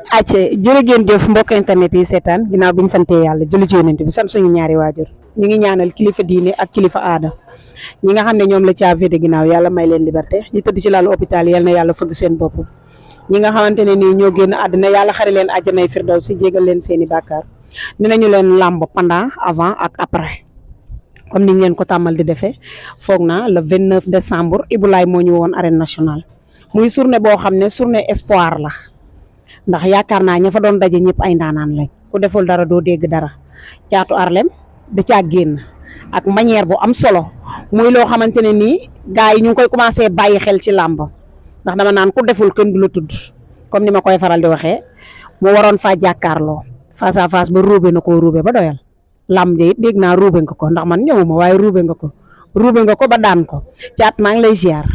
acce jërë ngeen jëf mbokk internet yi seetaan ginnaaw bi ñu santee yàlla julli ci yonent bi sant suñu ñaari waajur ñu ngi ñaanal kilifa diine ak kilifa aada ñi nga xam ne ñoom la caabi de ginnaaw yàlla may leen liberté ñi tëdd ci lalu hôpital yal na yàlla fëgg seen bopp ñi nga xamante ne nii ñoo génn àddina yàlla xari leen àjjanay firdaw si jégal leen seen i bàkkaar dinañu leen làmb pendant avant ak après comme niñ leen ko tàmmal di defee foog naa le 29 décembre Ibulaay moo ñu woon arène nationale muy journée boo xam ne journée espoir la ndax yaakaar naa ña fa doon daje ñëpp ay ndaanaan lañ ku deful dara doo dégg dara Caatu Arlem da caa génn ak manière bu am solo muy loo xamante ne nii gars yi ñu ngi koy commencé bàyyi xel ci làmb ndax dama naan ku deful kenn du la tudd comme ni ma koy faral di waxee mu waroon faa jàkkaarloo face à face ba ruube na koo ruube ba doyal làmb ja it dégg naa ruube nga ko ndax man ñëwuma waaye ruube nga ko ba daan ko Caat maa ngi lay ziar.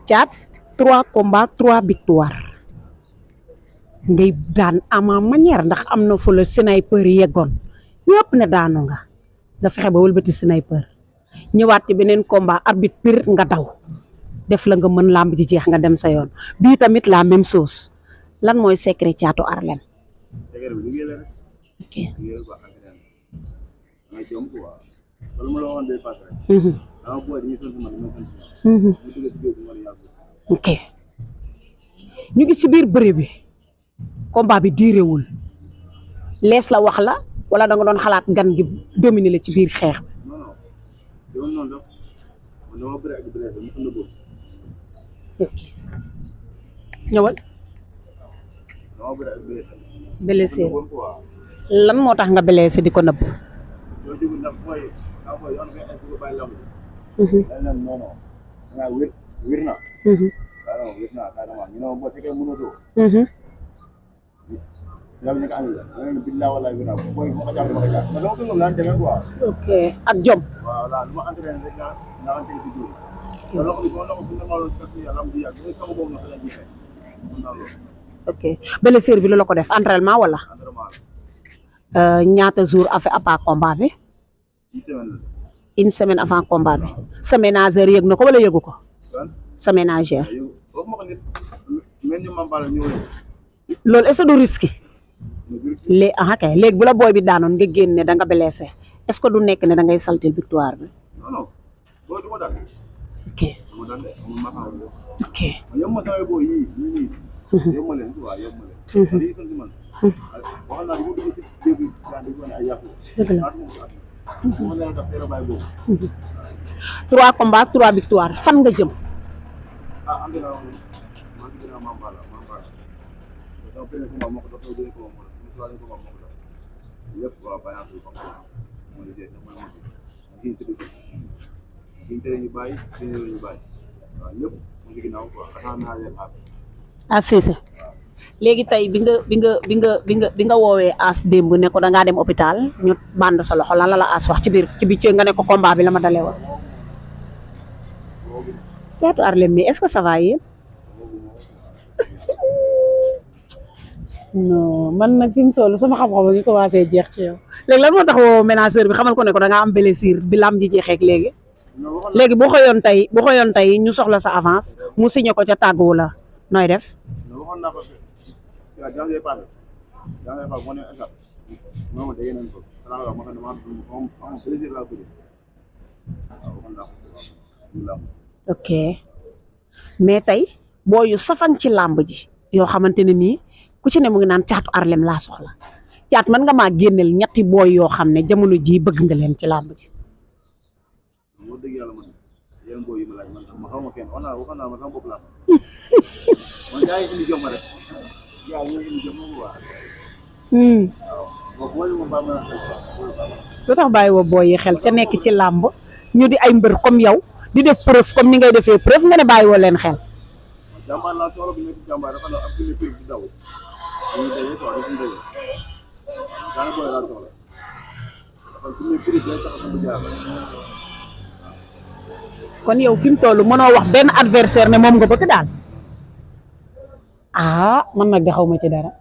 Caat 3 combats 3 victoires ngay daan ama manière ndax am na fu la sniper yeggoon ñëpp ne daanu nga fexe ba wëlbati sniper ñëwaat ci beneen combat arbitre pire nga daw def la nga mën làmb ji jeex nga dem sa yoon bii tamit la même chose lan mooy secret Caatu Arlem. ok ñu ngi ci biir bëre bi combat bi diirewul lees la wax la wala da nga doon xalaat gan gi dominer la ci biir xeex bi. ñëwal. blessé lan moo tax nga blessé di ko nëbb. ok ak jom. ok blessure bi lu la ko def entraînement wala. ñaata jour avant combat bi. une semaine avant combat bi sa ménagère yëg na ko wala yëgu ko. sa ménagère. loolu est-ce que du risque. léegi bu la booy bi daanoon nga génn ne da nga blessé est-ce que du nekk ne da ngay saltel victoire bi. ok. ok. dëgg la. 3 combats 3 victoires fan nga jëm. Cissé léegi tey bi nga woowee As démb ne ko da ngaa dem hôpital ñu band sa loxo lan la As wax ci biir nga ne ko combat bi la ma dalee woon. Caatu Arlem mi est-ce que ça va yéen. non man nag fi mu toll sama xam-xam ngi commencé jeex ci yow léegi lan moo tax woo ménageur bi xamal ko ne ko da ngaa am blessure bi lam ji jeexee ak léegi boo xëyoon tey ñu soxla sa avance mu signé ko ca tàgguwu la nooy def. ok mais tey boo yu safan ci làmb ji yoo xamante ne nii ku ci ne mu ngi naan Caatu Arlem laa soxla Caat man nga maa génneel ñetti booy yoo xam ne jamono jii bëgg nga leen ci làmb ji. lu tax bàyyi woo booy yi xel ca nekk ci làmb ñu di ay mbër comme yow di def preuve comme ni ngay defee preuve nga ne bàyyi woo leen xel. kon yow fi mu toll mënoo wax benn adversaire ne moom nga bëgg daal ah man nag de xaw ma ci dara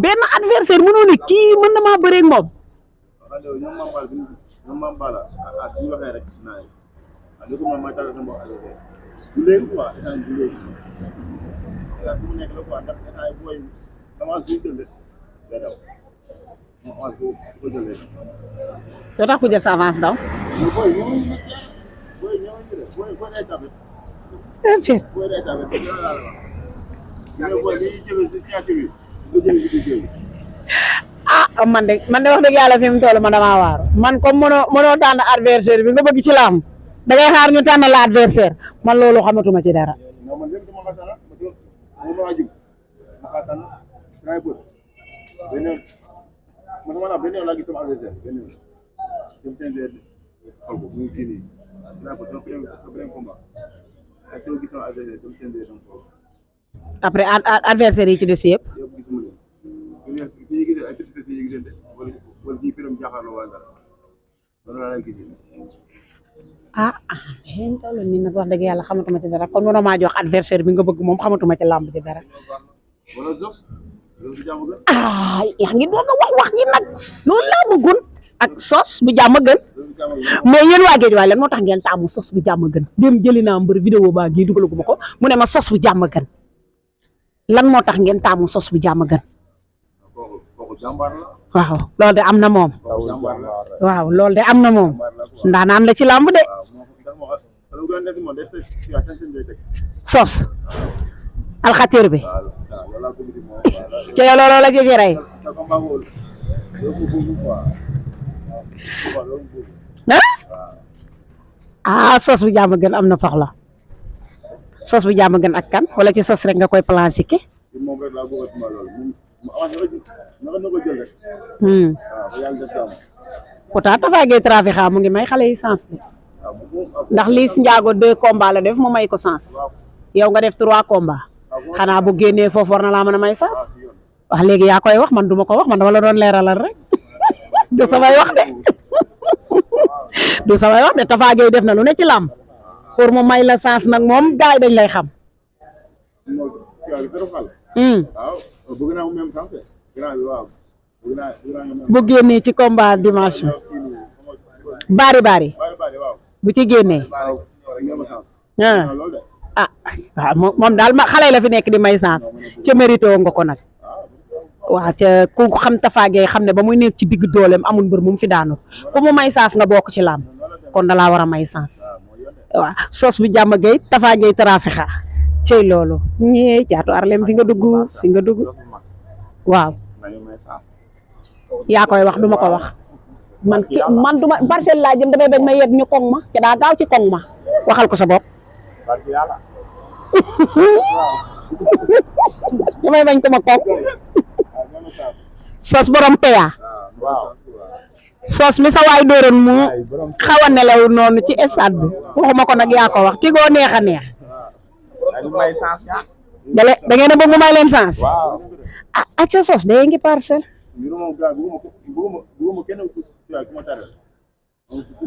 benn adversaire mënoo ne kii mën na maa bëree ak moom. yoo tax ku jël sa avance daw. ah man de wax dëgg yàlla fi mu toll man damaa waaru man comme mënoo tànn adversaire bi nga bëgg ci laam da ngay xaar ñu tànn la adversaire man loolu xamatuma ci dara. après adversaire yi ci des yëpp. xëy na toll nii nag wax dëgg yàlla xamatuma ci dara kon mënoo maa jox adversaire bi nga bëgg moom xamatuma ci làmb ci dara. yaa ngi doog a wax ji nag loolu laa bëggoon ak sos bu jàmm gën mais yéen waa géej waaye lan moo tax ngeen taamu sos bu jàmm gën dem jëli naa mbër vidéo baa gii dugalaguma ko mu ne ma sos bu jàmm gën lan moo tax ngeen taamu sos bu jàmm gën. waaw loolu de am na moom. waaw loolu de am na moom ndaanaan la ci làmb de. sos alxatir bi ci loolu la ci rey sos bu jàmm gën am na soxla sos bu jàmm gën ak kan wala ci sos rek nga koy planifié. pourtant Tapha Gueye Trafica mu ngi may xale yi sens de ndax Liss Ndiago 2 combats la def mu may ko sens yow nga def 3 combats xanaa bu génnee foofu war na laa mën a may sens wax léegi yaa koy wax man duma ko wax man dama la doon leeralal rek du samay wax de du samay wax de Tapha Gueye def na lu ne ci làmb pour mu may la sens nag moom gars yi dañ lay xam. bu génnee ci combat dimanche bi bari bu ci génnee waaw moom daal ma xale la fi nekk di may sens ca mérito nga ko nag waaw ca ku xam Tapha Gueye xam ne ba muy nekk ci digg dooleem amul mbër mu fi daanu ku mu may sens nga bokk ci làmb kon dalaa war a may sens waaw sos bu jàmm Gueye Tapha Gueye Trafica cey loolu ñee jaatu Arlem fi nga dugg waaw yaa koy wax duma ko wax man duma parcelle laa jëm damay bañ ma yegg ñu koŋ ma ca daa gaaw ci koŋ ma waxal ko sa bopp damay bañ ko ma koŋ sos borom peya sos mi sa waay dóoroon mu xaw a nelaw noonu ci stade bi waxuma ko nag yaa ko wax ki goo neex a neex da ngeen a bëgg mu may leen sens acca sos da ngi parcelle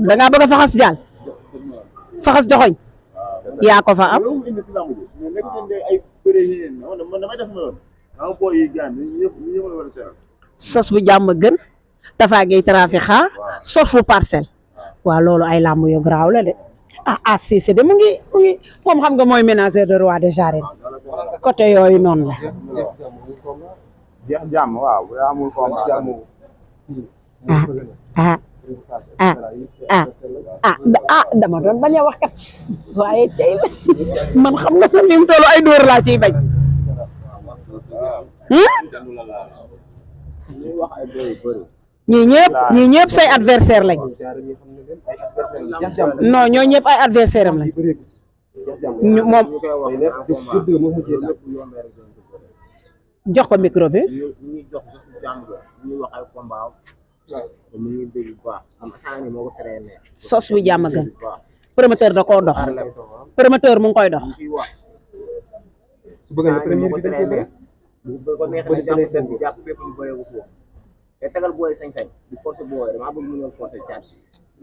da ngaa bëgg a faxas jàll faxas joxoñ yaa ko fa am sos bu jàmm gën Tapha Gueye Trafica sos bu parcelle waaw loolu ay làmb yu garaaw la de Cissé de mu ngi moom xam nga mooy ménageur de roi des arènes côté yooyu noonu la. jeex jàmm waaw bu amul ko dama doon bañ a wax kat waaye tey la man xam nga fi mu toll ay dóor laa ciy bañ. ñii ñëpp say adversaire lañ non ñoo ñëpp ay adversaire am lañ moom jox ko micro bi. sos bi jàmm gën promoteur da koo dox promoteur mu ngi koy dox.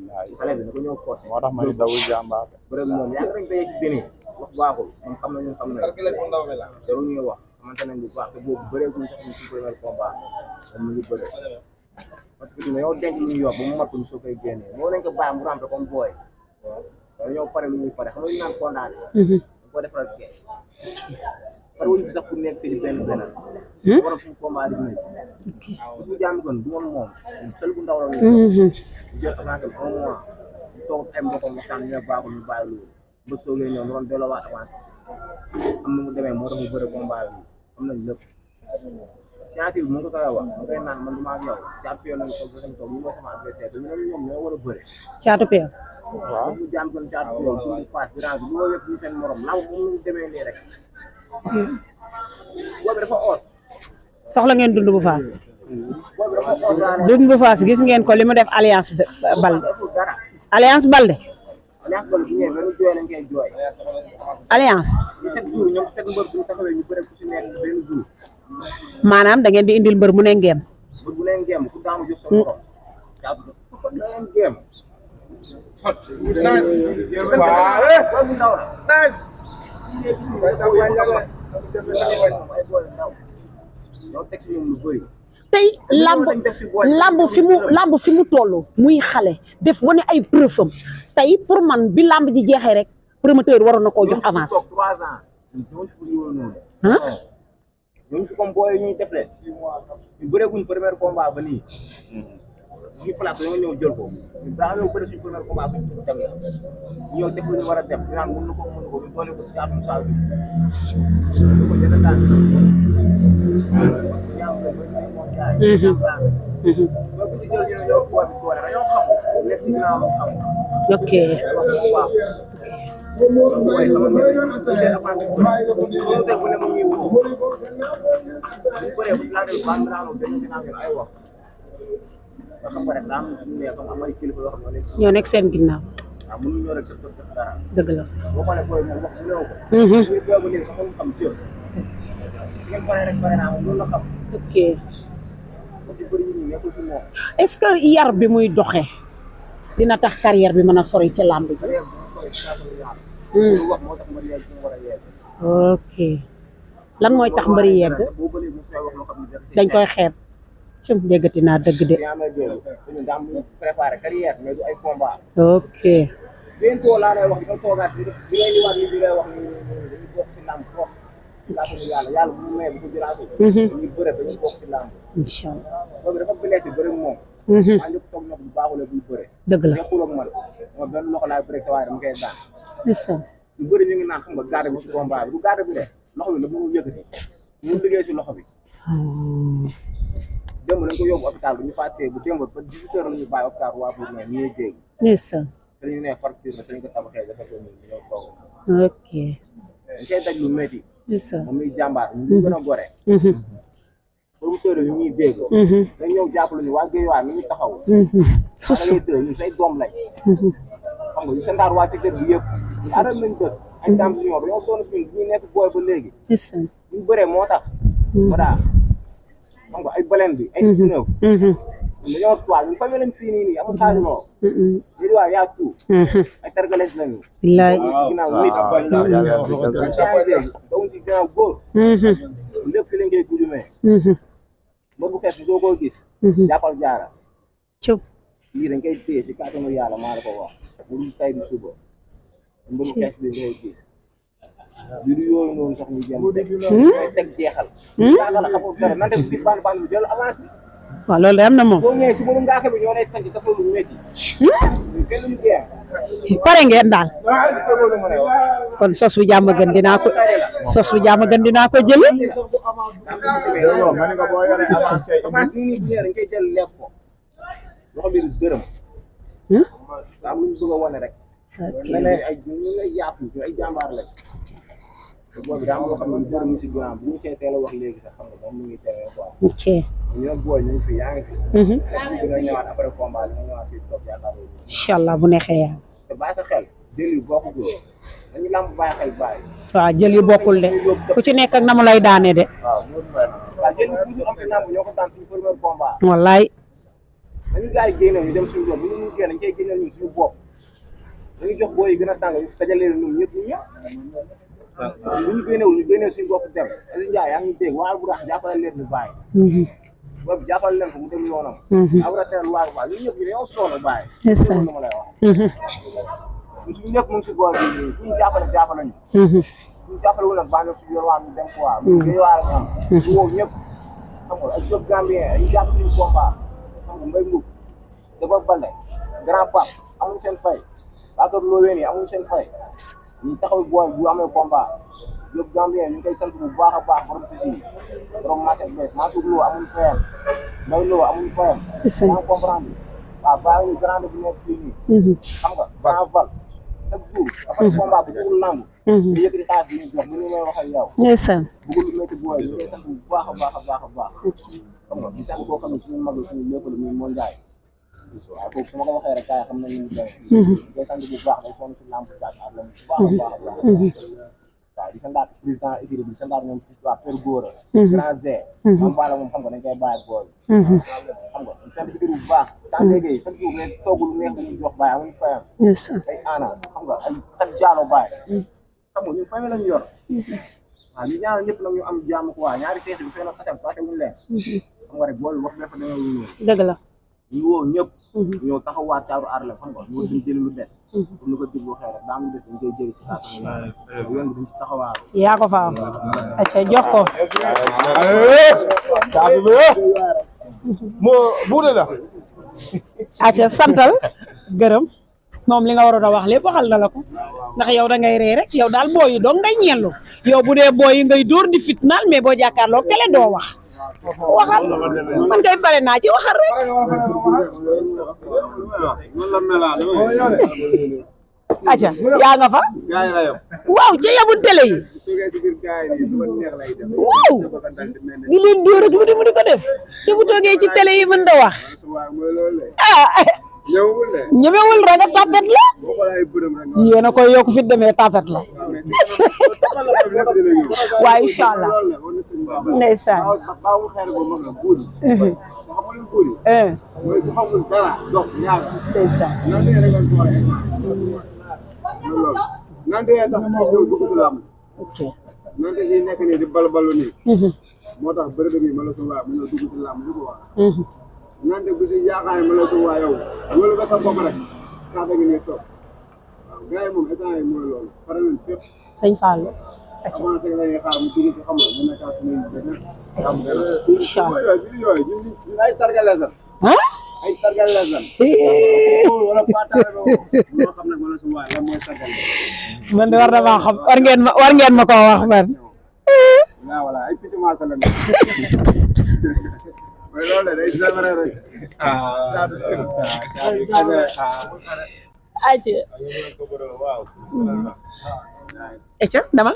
xale bi da ko ñëw forcé moo tax ma ni dawul jàmbaar bëre bi moom yàgg nañ tey ci deni wax baaxul moom xam nañu jarul ñuy wax xamante nañ bu baax te boobu bëreeguñ sax ñu ci premier combat moom mu ngi bëre parce que dañoo denc lu ñu yor ba mu matul soo koy génnee moo nañ ko bàyyi mu rampe comme booy dañoo pare lu ñuy pare xam nga ñu naan condamné dañ ko defaral kees pare wuñu sax ku nekk ci benn waroon suñu combat di nekk bu jàmm kon du moom sel bu ndaw la ñu jël avancé un mois ñu toog ay mbokkam waxtaan ñu ne baaxul ñu bàyyi loolu ba soogee ñëw ñu doon delloowaat avancé am na mu demee moo tax mu bëre combat bi am nañ lépp scientifique bi mu ngi ko koy wax mu koy naan man du ma ak yow champion lañ toog dañ toog ñu mooy sama adversaire te ñoom ñoo war a bëre caatu peew waaw mu jàmm kon caatu peew du face bi range bi loolu yëpp ñu seen morom law moom ñu demee nii rek boobu dafa oos soxla ngeen dund bu faas boobu dafa oos daal dund bu faas gis ngeen ko li mu def alliance Balde deful dara alliance Balde alliance bal bu ñëwee benn jooy lañ koy jooy alliance ñu sept jours ñoom sept mbër bu ñu taxawee ñu bëre ku si nekk benn jour maanaam da ngeen di indil mbër mu ne ngeem mbër bu leen géem ku daamu jox sa morom caatu fa la leen géem boobu ndaw la ñoo teg si ñoom lu bëri tey lamb fi mu toll muy xale def wane ay preuve am tey pour man bi lamb ji jeexee rek promoteur waroon na koo jox avance. 3 ans ñooñu fi yooyu noonu ah ñooñu fi comme booy ñuy def leen ñu bëreeguñ premier combat ba nii suñu place dañoo ñëw jël ko ñu daa ñëw bëre suñu premier combat bu ñu dem la ñu ñëw def lu ñu war a def ñu naan mën na ko ñu doole ko si kàddu saa bi ñu ko jënd daan boobu ci jël ñu ñoo ko bi doole dañoo xam nekk si ginnaaw xam ok wax bu baax mooy xamante ne seen avance ñu def bu ne mu ngi woo bu bëree bu laa del baan daanu dañu ginnaaw ngeen ay wax nga xam ko rek daa am suñu ne comme am ay kilifa yoo xam ne ñoo nekk seen ginnaaw waaw mënuñu ñoo rek def dara dëgg la. boo xoolee booy moom wax bu ñëw ko ñu boobu léegi sax mu xam jëf ngeen pare rek pare naa moom loolu la xam ok ba ci bëri ñu nekkul si moom est-ce que yar bi muy doxee dina tax carrière bi mën a sori ci làmb ji. carrière bu sori ci kàddu yàlla lu wax moo tax ma yegg fi mu war a yegg ok lan mooy tax mbëri yegg boo bëri mu sooy wax loo xam ne dañ koy xeeb ci déggati naa dëgg de. yaa may dégg ñu daam ñu préparé carrière mais du ay combat ok bientôt laa lay wax di nga toogaat bi ngay liwaat li bi ngay wax ni dañu bokk si làmb force kàddu yàlla bu mu may bu ko jëlaatee dañuy bëre dañu bokk si làmb incha allah boobu dafa blessé bëri moom maa njëkk toog nag bu baaxulee buy bëre dëgg la nekkul ak man moom benn loxo laay bëre sa waaye dama koy daan incha ñu bëri ñu ngi naan xam nga garde bi si combat bi du garde bi de loxo bi la mënul yëkkati mu liggéey si loxo bi démb lañ ko yóbbu hôpital bi ñu fàttee bu démb ba 18 heures la ñu bàyyi hôpital waa pour ne ñuy dégg incha te ñu ne facture la dañ ko tabaxee dafa ko ñu ñoo toog ok dañ koy daj lu métti incha moom muy jàmbaar ñu gën a gore producteur yi ñu ñuy dégg dañ ñëw jàppale ñu waa Guédiawaye mi ñu taxaw susu ñu say doom lañ xam nga ñu sa ndaar waa secteur bi yëpp ñu aral nañ dëkk ay champion dañoo sonn fi ñu nekk booy ba léegi incha ñu bëree moo tax voilà xam nga ay balen bi ay 19 dañoo toile ñu famille lañ fii nii amul xaajaloo Guédiawaye yaa tout ay tergales lañu billaay ci ginnaaw nit dawuñ ci ginnaaw góor lépp fi lañ koy gudumee mbër bu xees bi soo koo gis jàppal jaara cëw lii dañ koy téye si kàttanu yàlla maa la ko wax bu dul tay di suba mbër bu xees bi ngay gis bi du yooyu noonu sax ñu jëm koy teg jeexal yàlla la xamul dara nan def di ban ban bi jël avance bi waaw loolu de am na moom boo ñëwee si mënu ngaaka bi ñoo lay tànc dafa lu métti kenn ñu jeex pare ngeen daal loolu ma ne wax kon sos bu jàmm gën dinaa ko sos bu jàmm gën dinaa ko jëli yow ma ni ko boo yoree avance kay avance nii nii bu ñëwee dañ koy jël lekk ko loxo bi du dërëm daa am lu ñu bëgg a wane rek ne ne ay ñu lay yàpp ñu ay jàmbaar lañ te boobu daa am loo xam ne ñu bëri ñu si ginnaaw bu ñu see teel a wax léegi sax xam nga moom mu ngi teewee quoi ok ñu ne booy ñu ngi fi yaa ngi fi di nga ñëwaat après combat di nga ñëwaat fii toog yaakaar incha allah bu neexee yàlla te bàyyi sa xel jël yu bokk ko dañu lamb bàyyi xel bàyyi waaw jël yi bokkul de ku ci nekk ak na mu lay daane de waaw waaw jël yu toujours am ci lamb ñoo ko daan suñu premier combat wallaay dañu gars yi génne ñu dem suñu bopp bu ñu génne dañ koy génne ñun suñu bopp dañu jox booy yi gën a tàng dajale ñun ñëpp bu ñu génnewul ñu génne suñu bopp dem Aziz Ndiaye yaa ngi dégg waa bu rax jàppale leen ñu bàyyi boobu jàppale leen ko mu dem yoonam abra teel waa ba ñun ñëpp ñu dañoo sonn bàyyi lu ma lay wax ñun suñu lépp mu ngi si booy bi ñu jàppale ñu ñu jàppale wu nag bànn suñu yoon waa ñu dem quoi ñu géy waa am ñu woo ñëpp xam nga ak Diop Gambien ñu jàpp suñu combat xam nga Mbaye Mbour dafa bale grand pape amuñu seen fay waa kër Loween yi amuñu seen fay ñu taxaw booy bu amee combat Diop Gambien ñu ngi koy sant bu baax a baax borom pisi yi borom marché bees Mansour Lo amuñu fayam Mbaye Lo amuñu fayam yaa comprendre waaw baa ngi grande bu nekk fii nii xam nga grand val chaque jour après combat bu dugul lamb ñu yëkkati xaalis bi ñu jox bu ñu may wax ak yow bëggul lu métti booy ñu koy sant bu baax a baax a baax a baax xam nga di sant koo xam ne suñu mag la suñu lépp la muy mondial waaw kooku su ma ko waxee rek kaay xam nañ ñu doy ñu koy sant bu baax day sonn si lamb caat ak la bu baax a baax a baax waaw di santaat président équipe bi di santaat ñoom waa Père Gora grand G moom bala moom xam nga dañ koy bàyyi booy xam nga di sant équipe bu baax tant léegi chaque jour ne toogul neex dañuy jox bàyyi amuñu fayam ay aana xam nga ay xat jaalo bàyyi xam nga ñun famille lañu yor waaw ñu ñaanal ñëpp nag ñu am jàmm quoi ñaari seex bi fenn xasam fàtte wuñu leen xam nga rek boolu wax dafa demee lu dëgg la ñu woo ñëpp ñoo taxawaat caaru aar la xam nga ñu duñ jëli lu des comme ni ko dig waxee rek daa am lu des dañ koy jëli si kàttan yoon bi duñ si taxawaat yaa ko fa am acca jox ko moo buude la acca santal gërëm moom li nga waroon a wax lépp waxal na la ko ndax yow da ngay ree rek yow daal booy yi dong ngay ñeelu yow bu dee booy yi ngay dóor di fitnaal mais boo jàkkaarloo tele doo wax waxal man kay pare naa ci waxal rek acca yaa nga fa waaw ca yabul télé yi waaw di leen dóor ak mu di ko def te bu toogee ci télé yi mën da wax ñemewul raga tapet la yéen a koy yokk fit demee tapet la waaye incha allah ndeysaan ok nante yi nekk nii di balbalu nii moo tax bëri bi ma la so waa mën na dugg si làmb ko wax nante bu si yaakaar ma la so waa yow loolu nga sa bopp rek kaata ngi nii toog waaw gars yi moom instant yi mooy loolu pare nañ fépp sëñ Fallou avancé lañuy xaar mu dugg si xam nga mu nekkaa suñuy incha allah yooyu ñun ay targale sax ay targale sax wala patale moo xam nag ma la so waa lan mooy targale man de war na maa xam war ngeen ma koo wax man waaw voilà ay picc maa salam mais loolu day jàngale rek aja eca dama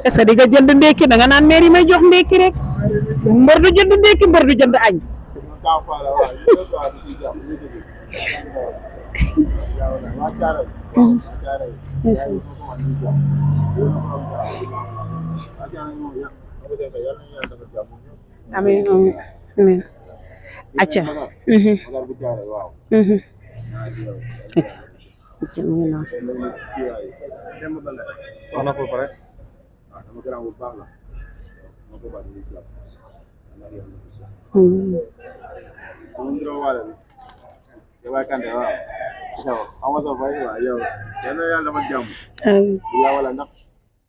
est-ce que di nga jënd ndékki da nga naan mère yi may jox ndékki rek mbër du jënd ndékki mbër du jënd añ amiin amiin acca acca ci mu ngi noonu wax na ko pare dama grand bu baax la ma ko baax ni club mu ndro wala yow way kande waaw yow ama sa fay waaw yow yàlla yàlla dama jàmm la wala ndax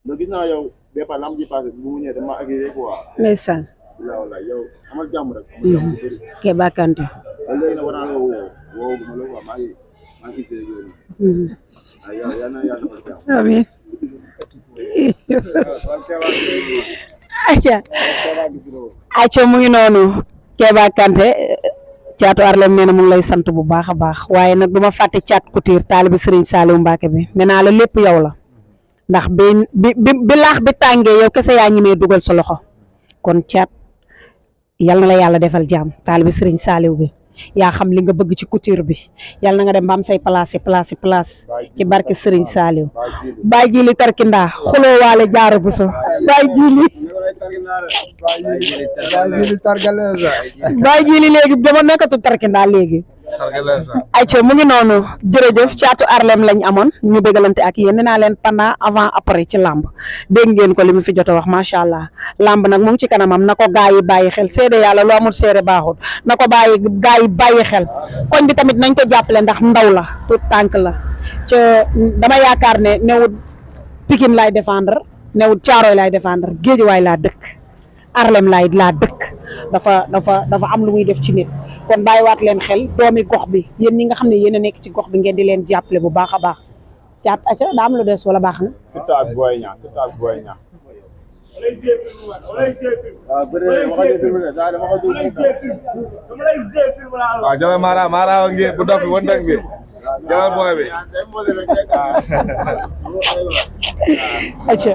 do gis naa yow des fois lam ji passé bu mu ñëw dama agiré quoi ndeysaan la wala yow amal jàmm rek amal jàmm bu bëri Keba Kanté léegi nag war naa la woo bu ma la quoi maa ngi gisee yow ay yow yàlla na yàlla dama jàmm amiin acca mu ngi noonu Keba Kanté caatu Arlem nee na mu ngi lay sant bu baax a baax waaye nag du ma fàtte caat Couture taalibe Serigne Saliou Mbacke bi nee naa la lépp yow la ndax bi laax bi tàngee yow kese yaa ñimee dugal sa loxo kon caat yal na la yàlla defal jàmm taalibe Serigne Saliou bi yaa xam li nga bëgg ci couture bi yal na nga dem ba am say place ci barke Serigne Saliou Baye Jili Tarkinda xuloo waale jaaro buso Baye Jili Baye Jili léegi dama nekkatu Tarkinda léegi ayca mu ngi noonu jërëjëf caatu Arlem lañ amoon ñu bégalante ak yéen nee naa leen pendant avant après ci lamb dégg ngeen ko li mu fi jot a wax macha allah lamb nag mu ngi ci kanamam na ko gaa yi bàyyi xel seede yàlla lu amul seede baaxul na ko gaa yi bàyyi xel koñ bi tamit nañ ko jàppale ndax ndaw la tout tànk la ca dama yaakaar ne newut Pikine lay défendre newut Caaroy lay défendre Géejawaay laa dëkk Arlem laa dëkk dafa am lu muy def ci nit kon bàyyiwaat leen xel doomi gox bi yéen ñi nga xam ne yéen a nekk ci gox bi ngeen di leen jàppale bu baax a baax caat aca daa am lu des wala baax na Siteu ak Boy Niang waaw jama mara ngi bu dof bi wondak bi jama boy bi aca